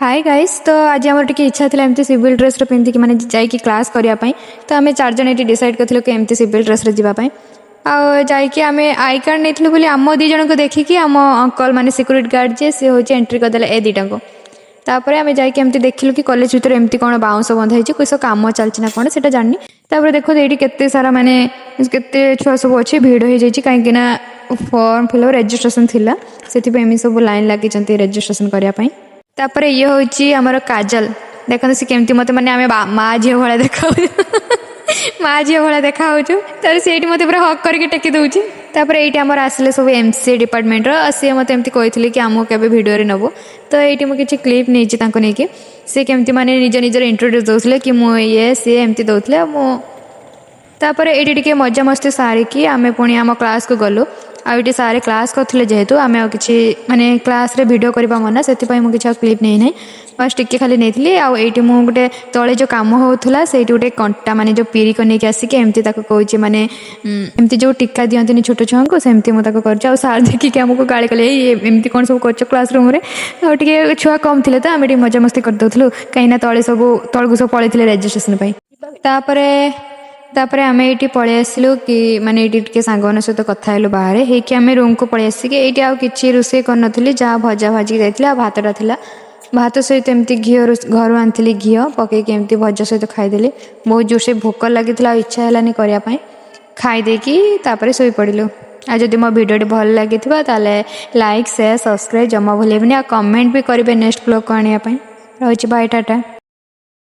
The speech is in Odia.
ହାଏ ଗାଇସ୍, ତ ଆଜି ଆମର ଟିକେ ଇଚ୍ଛା ଥିଲା ଏମିତି ସିଭିଲ୍ ଡ୍ରେସ୍ରେ ପିନ୍ଧିକି ମାନେ ଯାଇକି କ୍ଲାସ୍ କରିବା ପାଇଁ। ତ ଆମେ ଚାରିଜଣ ଏଇଠି ଡିସାଇଡ଼୍ କରିଥିଲୁ କି ଏମିତି ସିଭିଲ୍ ଡ୍ରେସ୍ରେ ଯିବା ପାଇଁ। ଆଉ ଯାଇକି ଆମେ I card ନେଇଥିଲୁ ବୋଲି ଆମ ଦୁଇ ଜଣଙ୍କୁ ଦେଖିକି ଆମ ଅଙ୍କଲ୍, ମାନେ ସିକ୍ୟୁରିଟି ଗାର୍ଡ଼ ଯିଏ, ସିଏ ହେଉଛି ଏଣ୍ଟ୍ରି କରିଦେଲେ ଏ ଦୁଇଟାଙ୍କୁ। ତାପରେ ଆମେ ଯାଇକି ଏମିତି ଦେଖିଲୁ କି କଲେଜ ଭିତରେ ଏମିତି କ'ଣ ବାଉଁଶ ବନ୍ଧା ହେଇଛି, କିସ କାମ ଚାଲିଛି ନା କ'ଣ ସେଇଟା ଜାଣିନି। ତାପରେ ଦେଖନ୍ତୁ, ଏଇଠି କେତେ ସାରା ମାନେ କେତେ ଛୁଆ ସବୁ ଅଛି, ଭିଡ଼ ହେଇଯାଇଛି, କାହିଁକି ନା ଫର୍ମ ଫିଲ୍ଅପ୍ ରେଜିଷ୍ଟ୍ରେସନ୍ ଥିଲା। ସେଥିପାଇଁ ଏମିତି ସବୁ ଲାଇନ୍ ଲାଗିଛନ୍ତି ରେଜିଷ୍ଟ୍ରେସନ୍ କରିବା ପାଇଁ। ତାପରେ ଇଏ ହେଉଛି ଆମର କାଜଲ। ଦେଖନ୍ତୁ, ସେ କେମିତି ମୋତେ ମାନେ ଆମେ ମା ଝିଅ ଭଳିଆ ଦେଖାଉଛୁ, ମା ଝିଅ ଭଳିଆ ଦେଖା ହେଉଛୁ। ତାପରେ ସେଇଠି ମୋତେ ପୁରା ହଗ୍ କରିକି ଟେକି ଦେଉଛି। ତାପରେ ଏଇଠି ଆମର ଆସିଲେ ସବୁ ଏମସିଏ ଡିପାର୍ଟମେଣ୍ଟର। ସିଏ ମୋତେ ଏମିତି କହିଥିଲେ କି ଆମକୁ କେବେ ଭିଡ଼ିଓରେ ନେବୁ। ତ ଏଇଠି ମୁଁ କିଛି କ୍ଲିପ୍ ନେଇଛି ତାଙ୍କୁ ନେଇକି। ସେ କେମିତି ମାନେ ନିଜ ନିଜର ଇଣ୍ଟ୍ରୋଡ୍ୟୁସ୍ ଦେଉଥିଲେ କି ମୁଁ ଇଏ ସିଏ ଏମିତି ଦେଉଥିଲେ। ଆଉ ମୁଁ ତାପରେ ଏଇଠି ଟିକେ ମଜାମସ୍ତି ସାରିକି ଆମେ ପୁଣି ଆମ କ୍ଲାସ୍କୁ ଗଲୁ। ଆଉ ଏଇଠି ସାର୍ କ୍ଲାସ୍ କରୁଥିଲେ, ଯେହେତୁ ଆମେ ଆଉ କିଛି ମାନେ କ୍ଲାସ୍ରେ ଭିଡ଼ିଓ କରିବା ମନା, ସେଥିପାଇଁ ମୁଁ କିଛି ଆଉ କ୍ଲିପ୍ ନେଇନାହିଁ। ବାସ୍ ଟିକେ ଖାଲି ନେଇଥିଲି। ଆଉ ଏଇଠି ମୁଁ ଗୋଟେ ତଳେ ଯେଉଁ କାମ ହେଉଥିଲା, ସେଇଠି ଗୋଟେ କଣ୍ଟା ମାନେ ଯେଉଁ ପିରିକ ନେଇକି ଆସିକି ଏମିତି ତାକୁ କହୁଛି, ମାନେ ଏମିତି ଯେଉଁ ଟୀକା ଦିଅନ୍ତିନି ଛୋଟ ଛୁଆଙ୍କୁ, ସେମିତି ମୁଁ ତାକୁ କରୁଛି। ଆଉ ସାର୍ ଦେଖିକି ଆମକୁ ଗାଳି କଲେ, "ଏଇ, ଏମିତି କ'ଣ ସବୁ କରୁଛ କ୍ଲାସ୍ ରୁମ୍ରେ?" ଆଉ ଟିକେ ଛୁଆ କମ୍ ଥିଲେ ତ ଆମେ ଟିକେ ମଜାମସ୍ତି କରିଦେଉଥିଲୁ, କାହିଁକିନା ତଳେ ସବୁ ତଳକୁ ସବୁ ପଳେଇଥିଲେ ରେଜିଷ୍ଟ୍ରେସନ୍ ପାଇଁ। ତାପରେ ତାପରେ ଆମେ ଏଇଠି ପଳେଇ ଆସିଲୁ କି ମାନେ ଏଇଠି ଟିକେ ସାଙ୍ଗମାନଙ୍କ ସହିତ କଥା ହେଲୁ ବାହାରେ ହେଇକି। ଆମେ ରୁମ୍କୁ ପଳେଇ ଆସିକି ଏଇଠି ଆଉ କିଛି ରୋଷେଇ କରିନଥିଲି। ଯାହା ଭଜା ଭାଜିକି ଯାଇଥିଲି ଆଉ ଭାତଟା ଥିଲା। ଭାତ ସହିତ ଏମିତି ଘିଅ, ଘରୁ ଆଣିଥିଲି ଘିଅ ପକେଇକି ଏମିତି ଭଜା ସହିତ ଖାଇଦେଲି। ବହୁତ ଜୋରସେ ଭୋକ ଲାଗିଥିଲା, ଆଉ ଇଚ୍ଛା ହେଲାନି କରିବା ପାଇଁ। ଖାଇ ଦେଇକି ତାପରେ ଶୋଇପଡ଼ିଲୁ। ଆଉ ଯଦି ମୋ ଭିଡ଼ିଓଟି ଭଲ ଲାଗିଥିବ, ତାହେଲେ ଲାଇକ୍, ସେୟାର, ସବସ୍କ୍ରାଇବ୍ ଜମା ଭୁଲିବେନି। ଆଉ କମେଣ୍ଟ ବି କରିବେ ନେକ୍ସଟ ବ୍ଲଗ୍କୁ ଆଣିବା ପାଇଁ। ରହୁଛି, ବାଇ, ଟାଟା।